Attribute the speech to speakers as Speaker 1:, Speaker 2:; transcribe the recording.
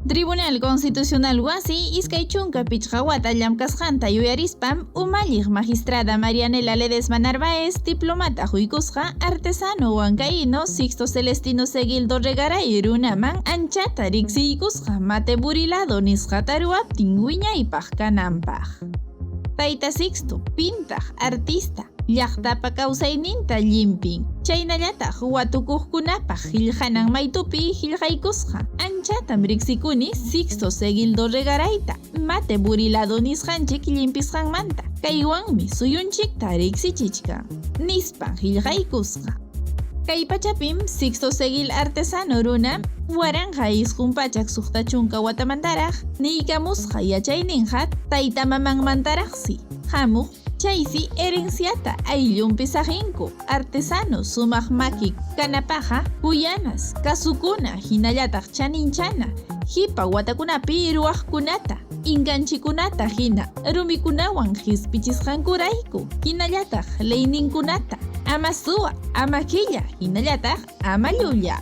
Speaker 1: Tribunal Constitucional wasi 25 wata llamkasqanta yuyarispam umalliq magistrada Marianela Ledesma Narváez diplomata huykusqa artesano huancaíno Sixto Celestino Seguil Dorregaray runaman anchata riqsiykusqa mate burilado nisqata ruwaptin wiñaypaq kananpaq. Tayta Sixto, pintaq, artista, llaqtapa kawsayninta llimpin, chaynallataq watukuqkunapaq qillqanan maytupi qillqaykusqa. Anchatam riqsikuni Sixto Seguil Dorregarayta, mate burilado nisqanchik llimpisqanmanta, kaywanmi suyunchikta riqsichichkan, nispan qillqaykusqa. Kay pachapim Sixto Seguil artesano runa 1960 watamantaraq niykamusqa yachayninqa tayta mamanmantaraqsi hamuq, chaysi herenciata ayllunpi saqinku, artesano sumaq maki kanapaqa kuyanas, kasukuna hinallataq chaninchana, hipa watakunapi ruwaqkunata, inkanchikunata hina rumikunawan qispichisqankurayku, hinallataq leyninkunata, ama suwa, ama qilla, hinallataq ama llulla.